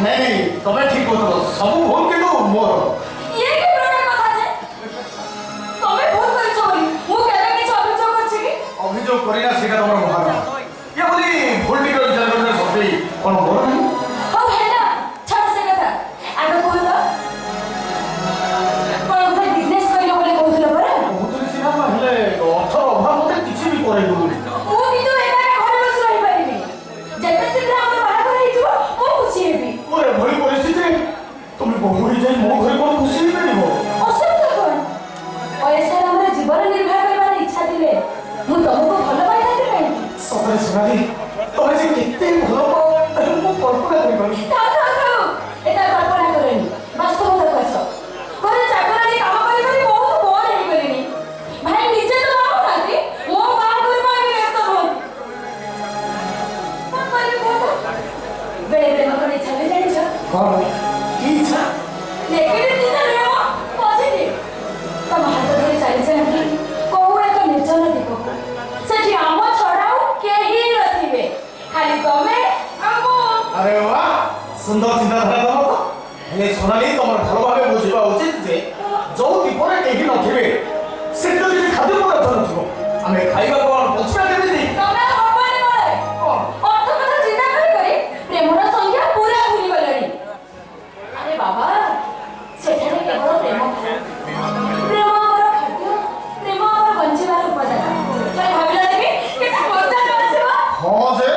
ନାଇଁ ନାଇଁ, ତମେ ଠିକ କହୁଥିଲ। ସବୁ ଭୁଲ କିନ୍ତୁ ମୋର। ଇଏ କି ପ୍ରକାର କଥା ଯେ ତମେ ଭୁଲ କରିଛ ବୋଲି ମୁଁ କେବେ କିଛି ଅଭିଯୋଗ କରିଛି କି? ଅଭିଯୋଗ କରିନା, ସେଇଟା ତମର ମହାନ। ଇଏ ବୋଲି ଭୁଲ ଟିକେ ବିଚାର କରିଲେ ସତେଇ କଣ ମୋର ନାହିଁ? ହଉ ହେଲା, ଛାଡ଼ ସେ କଥା। ଆଗ କୁହ ତ, କଣ ଗୋଟେ ବିଜନେସ୍ କରିବ ବୋଲି କହୁଥିଲ ପରା? କହୁଥିଲି ସିନା, ହେଲେ ଅର୍ଥର ଅଭାବ ମତେ କିଛି ବି କରେଇ ଦଉନି। ମୁଁ କିନ୍ତୁ ଏକା ଏକା ଘରେ ବସି ରହିପାରିବି। ଯେତେ ଶୀଘ୍ର ଆମର ବାହାଘର ହେଇଯିବ, ମୁଁ ଖୁସି ହେବି। ମୋର ଏଭଳି ପରିସ୍ଥିତିରେ ତମେ ବୋହୂ ହେଇଯାଇ ମୋ ଘରେ କଣ ଖୁସି ହେଇପାରିବ? ଅସୁବିଧା କଣ? ପଇସାରେ ଆମର ଜୀବନ ନିର୍ବାହ କରିବାର ଇଚ୍ଛା ଥିଲେ ମୁଁ ତମକୁ ଭଲ ପାଇଥାନ୍ତି କାହିଁକି? ସତରେ ସୋନାଲି, ତମେ ଯେ କେତେ ଭଲ ପାଅ, ମୁଁ କଳ୍ପନା କରିପାରୁନି। ଥାଉ ଥାଉ ଥାଉ, ଏଟା କଳ୍ପନା କରନି, ବାସ୍ତବତାକୁ ଆସ। ଘରେ ଚାକରାଣୀ କାମ କରି କରି ବହୁତ ବୋର ହେଇଗଲିଣି। ଭାଇ ନିଜେ ତ ଭାବୁନାହାନ୍ତି, ମୋ ବାହାଘର ପାଇଁ ବି ବ୍ୟସ୍ତ ରୁହନ୍ତି। କଣ କରିବି କୁହ ତ? ବେଳେ ବେଳେ ମୋର କଣ ଇଚ୍ଛା ହୁଏ ଜାଣିଛ? କଣ କି ଇଚ୍ଛା? ନେଗେଟିଭ ଚିନ୍ତା ନୁହେଁ ମ, ପଜିଟିଭ। ତମ ହାତ ଧରି ଚାଲିଯାଆନ୍ତି କୋଉ ଏକ ନିର୍ଜନ ଦ୍ୱୀପକୁ। ସେଠି ଆମ ଛଡା ଆଉ କେହି ନଥିବେ, ଖାଲି ତମେ ଆଉ ମୁଁ। ଆରେ ବାহ, ସୁନ୍ଦର ଚିନ୍ତାଧାରା ତମର ତ। ହେଲେ ସୋନାଲି, ତମର ଭଲ ଭାବେ ବୁଝିବା ଉଚିତ ଯେ ଯୋଉ ଦ୍ୱୀପରେ କେହି ନଥିବେ, ସେଠି ତ କିଛି ଖାଦ୍ୟ ପଦାର୍ଥ ନଥିବ। ଆମେ ଖାଇବା କଣ? ବଞ୍ଚିବା କେମିତି? ତମେ ହବନି ମଳେ। କଣ? ଅର୍ଥ କଥା ଚିନ୍ତା କରି କରି ପ୍ରେମର ସଂଜ୍ଞା ପୁରା ଭୁଲି ଗଲଣି। ଆରେ ବାବା, ସେଠାରେ କେବଳ ପ୍ରେମ ଥାଏ। ପ୍ରେମ ଆମର ଖାଦ୍ୟ, ପ୍ରେମ ଆମର ବଞ୍ଚିବାର ଉପାଦାନ। ଥରେ ଭାବିଲ ଦେଖି, କେତେ ମଜା ଆସିବ। ହଁ ଯେ,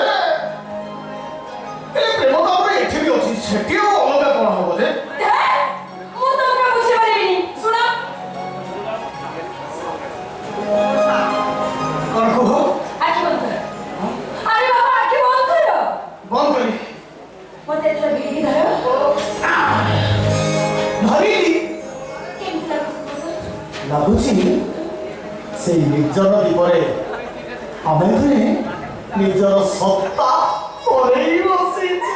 ହେଲେ ପ୍ରେମ ତ ଆମର ଏଠି ବି ଅଛି। ସେଠି ଆଉ ଅଲଗା କଣ ହବ ଯେ? ହେ, ମୁଁ ତମକୁ ବୁଝିପାରିବିନି। ଶୁଣ। କଣ କୁହ? ଆଖି ବନ୍ଦ କର। ଆରେ ବାବା, ଆଖି ବନ୍ଦ କର। ବନ୍ଦ କଲି। ମତେ ଏଥର ଭିଡ଼ିକି ଧର। ଧରିଲି। କେମିତି ଲାଗୁଛି କୁହ ତ? ଲାଗୁଛି ସେଇ ନିର୍ଜନ ଦ୍ୱୀପରେ ଆମେ ଦୁହେଁ ନିଜର ସତ୍ତା ହରେଇ ବସିଛେ।